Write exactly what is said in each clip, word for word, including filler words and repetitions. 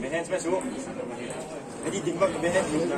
Behance mei sw. Hei di dingbak behance sw na.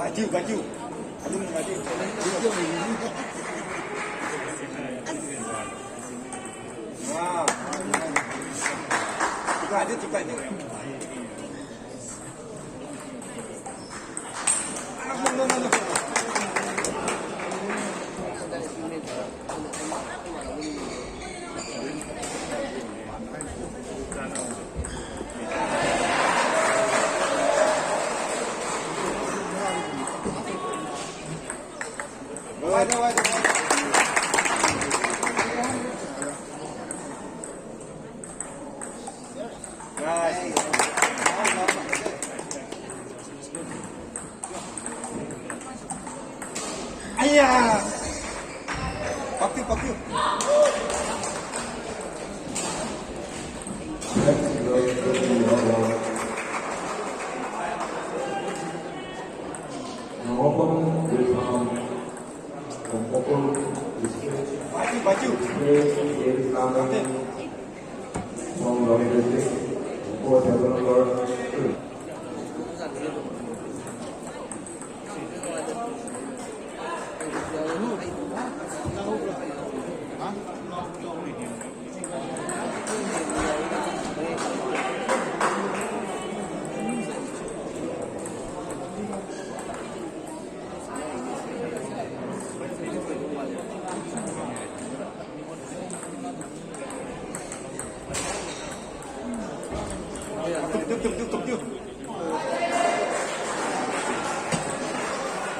Baitiu, baitiu. Alung baitiu. Wow. Tikai di, tikai di. Aya! Paktiu, paktiu. Paktiu, paktiu. Tuk, tuk, tuk, tuk, tuk, tuk.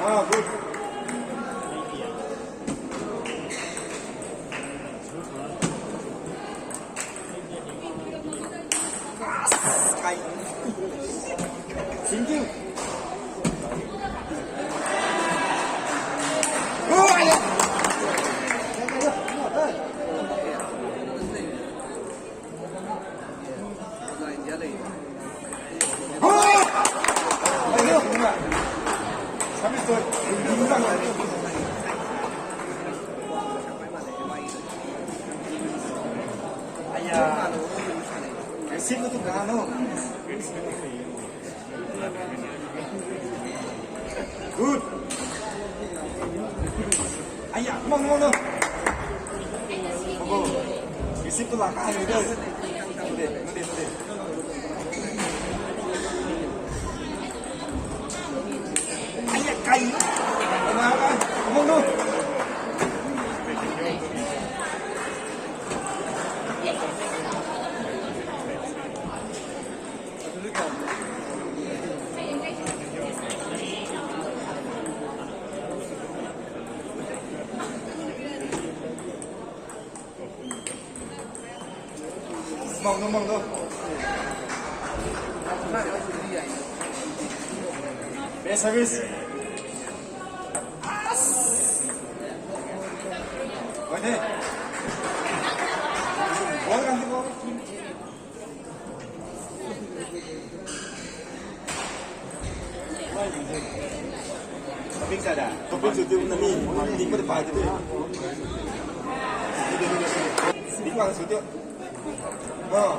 Ah, good. Kai. Thank you. Oh, yeah. Good. Aya, come on, come on, come on. Receive tu la ka ni de. Nade, nade, nade. Aya, kai. Come on, come on. Mong no, mong no. Best service. Wait, hey. Ball kan di, ball. Topic sa da. Topic sw tu na ni. Ni ko pai tu. Ni ko sw tu. Oh.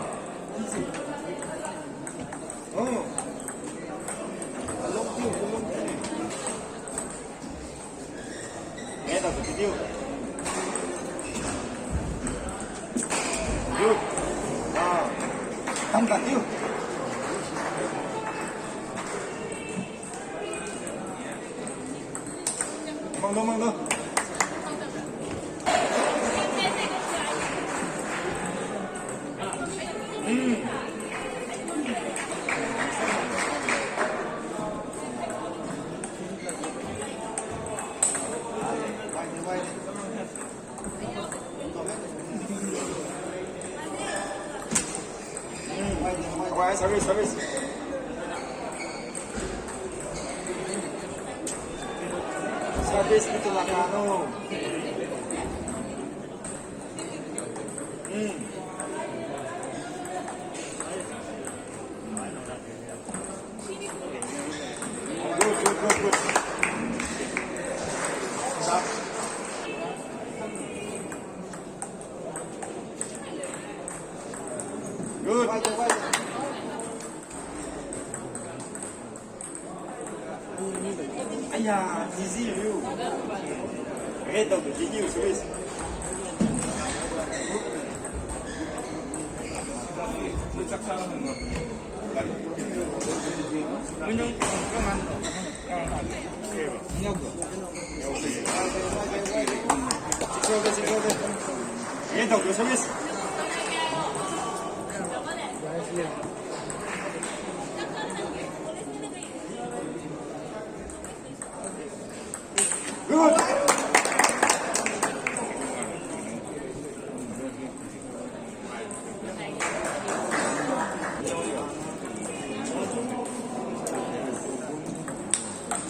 Oh. Along tu, along tu. Video. Good. Wow. Thang ta tiu. Mang do, mang do. Wai, service, service. Service ni tu lak na no. Hmm. Good, good, good, good. Good. Aya, easy you. Head of the video, service.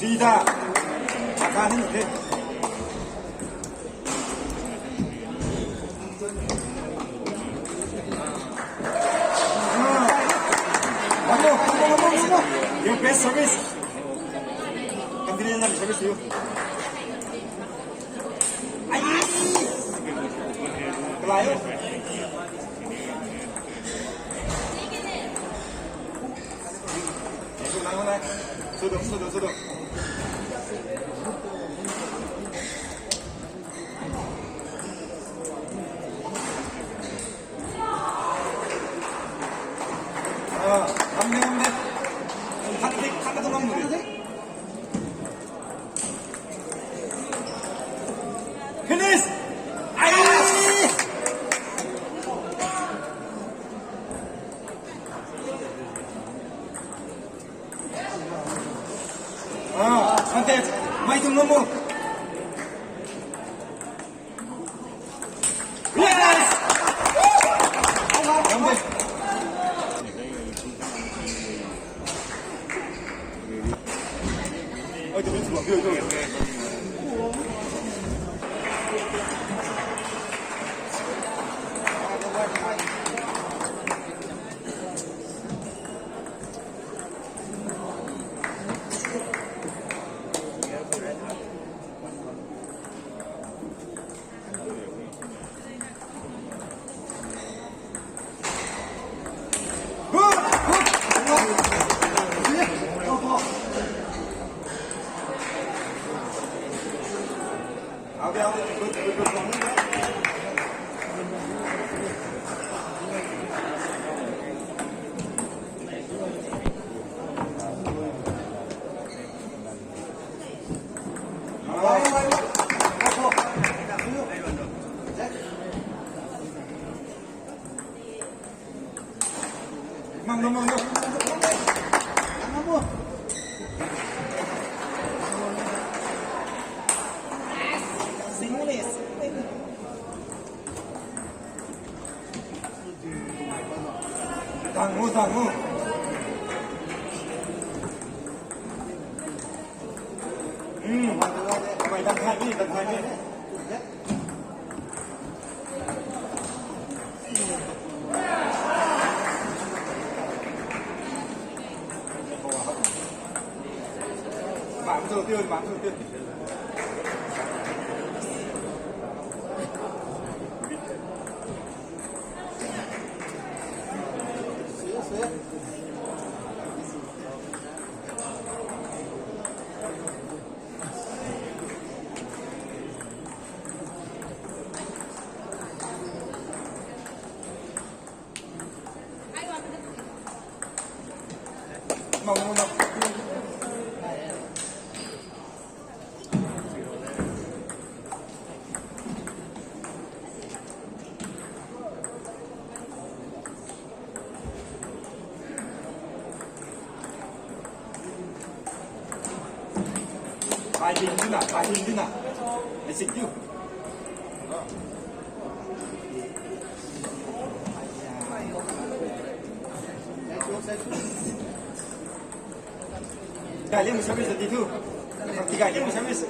Sida. Akan ni. Your best service. Continue the service you. Ai! Kalai o. Sudo, sudo, sudo. Finish! Ai! Ah, ante, mai tum namu. Yes! Ante. Dangu, dangu. Hmm. Kamei danc thay ni, danc thay ni. Bam sw tiu, bam sw tiu. Pai ding dina, pai ding dina. Execute. Gailim service di thu. Gailim service.